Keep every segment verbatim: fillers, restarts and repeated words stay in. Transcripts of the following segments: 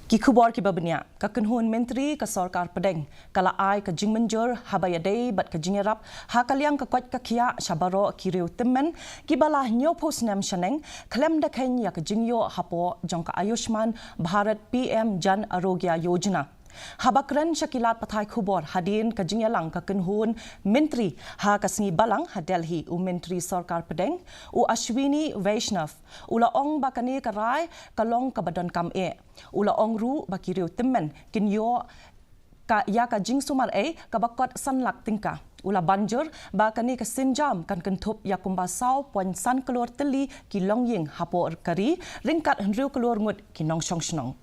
Ki khubor kiba bniah. Ka kynhun myntri ka sorkar pdeng ka la ai ka jingmynjur haba ïadei bad ka jingïarap ha ka liang ka koit ka khiah sha baroh ki riew tymmen kiba la hynñiewphew snem shaneng, khlem da kheiñ ïa ka jingïoh hapoh jong ka Ayushman Bharat P M Jan Arogya Yojana. Haba kren sha ki lad pathai khubor hadien ka jingïalang ka kynhun myntri ha ka sngi Balang ha Delhi, u myntri sorkar pdeng, u Ashwini Vaishnaw, u la ong ba kane ka rai ka long kaba donkam eh. U la ong ruh ba ki riew tymmen kin ïoh ka, ïa ka jingsumar ei kaba kot san lak tyngka. U la banjur ba kane ka sienjam kan kynthup ïa kumba saw point san klur tylli ki longïing hapoh ka ri, ryngkat hynriew klur ngut ki nongshong shnong.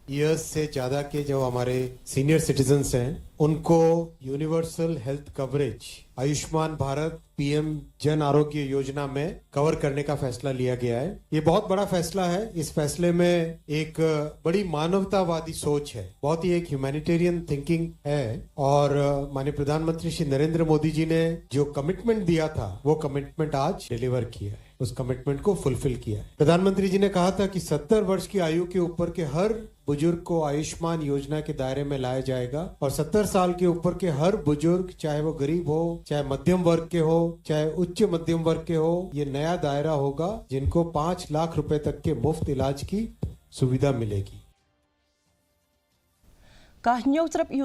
Years से ज्यादा के जो हमारे senior citizens हैं, उनको universal health coverage Ayushman Bharat PM Jan Arogya योजना में कवर करने का फैसला लिया गया है। ये बहुत बड़ा फैसला है। इस फैसले में एक बड़ी मानवतावादी सोच है, बहुत ही एक ह्यूमैनिटेरियन थिंकिंग है। और माननीय प्रधानमंत्री श्री नरेंद्र मोदी जी ने जो कमिटमेंट दिया था, वो कमिटमेंट आज डिलीवर किया है, उस कमिटमेंट को फुलफिल किया है। प्रधानमंत्री जी ने कहा था कि सत्तर वर्ष की आयु के ऊपर के हर बुजुर्ग को आयुष्मान योजना के दायरे में लाया जाएगा और सत्तर साल के ऊपर के हर बुजुर्ग, चाहे वो गरीब हो, चाहे मध्यम वर्ग के हो, चाहे उच्च मध्यम वर्ग के हो, ये नया दायरा होगा जिनको पाँच लाख रुपए तक के मुफ्त इलाज की सुविधा मिलेगी। Ka Hynñiewtrep Youth